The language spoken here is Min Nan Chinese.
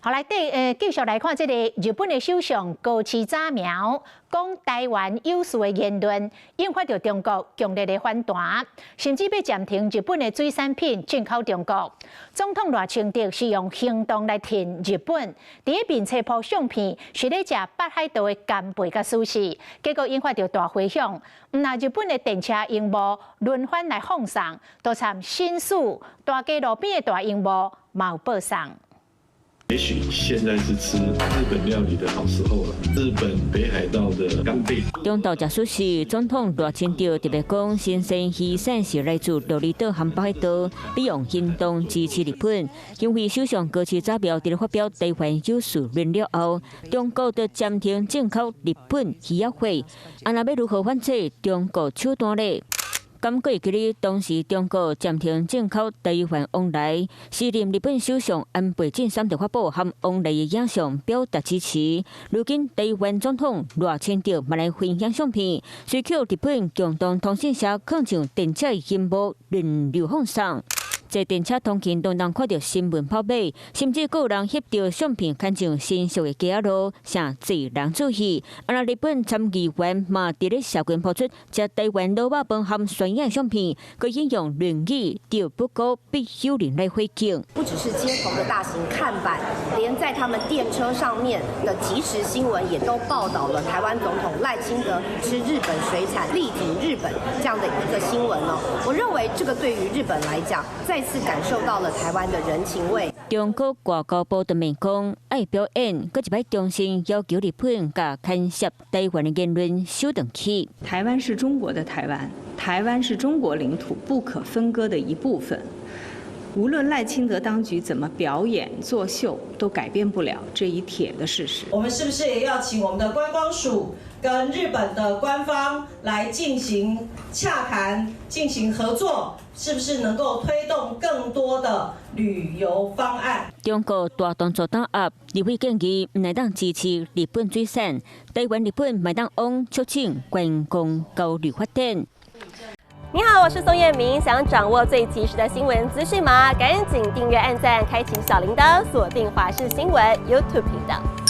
好來，繼續來看這個日本的首相高市早苗講台灣有事的言論，引發著中國強烈的反彈，甚至欲暫停日本的水產品進口中國。總統賴清德是用行動來挺日本，佇咧面冊 po 相片，是咧食北海道的干貝佮壽司，結果引發著大迴響。毋但日本的電車螢幕輪番來放送，都參新宿大街路邊的大螢幕嘛有播送。也許現在是吃日本料理的好時候了。日本北海道的干貝。中晝食壽司，總統賴清德特別講，新鮮魚產是來自鹿兒島和北海道，欲用行動支持日本。因為首相高市早苗佇咧發表台灣有事論了後，中國就暫停進口日本魚仔貨，啊若欲如何反制中國手段咧？敢閣會記得當時中國暫停進口台灣旺來，時任日本首相安倍晉三就發布含旺來的影像表達支持。如今台灣總統賴清德嘛來分享相片，隨予日本共同通訊社放上電車螢幕輪流放送。坐電車通勤都能看著新聞跑馬，甚至閣有人翕著相片，牽上新宿的街仔路，誠濟人注意。啊，若日本參議員嘛佇咧社群 po 出食台灣滷肉飯含酸葉相片，閣引用《論語》德不孤必有鄰來回敬。不只是街頭的大型看板，連在他們電車上面的即時新聞也都報道了台灣總統賴清德吃日本水產力挺日本這樣的一個新聞哦。我認為這個對於日本來講，再次感受到了台灣的人情味。中國外交部當面講，愛表演，閣一擺重申要求日本共牽涉台灣的言論收轉去。台灣是中國的台灣，台灣是中國領土不可分割的一部分。無論賴清德當局怎麼表演作秀，都改變不了這一鐵的事實。我們是不是也要請我們的觀光署跟日本的官方來進行洽談、進行合作？是不是能夠推動更多的旅遊方案？中國大動作打壓，立委建議毋會當支持日本水產，台灣日本嘛會當往促進觀光交流發展。你好，我是宋燕明，想掌握最及時的新聞資訊嗎？趕緊訂閱、按讚、開啟小鈴鐺，鎖定華視新聞 YouTube 頻道。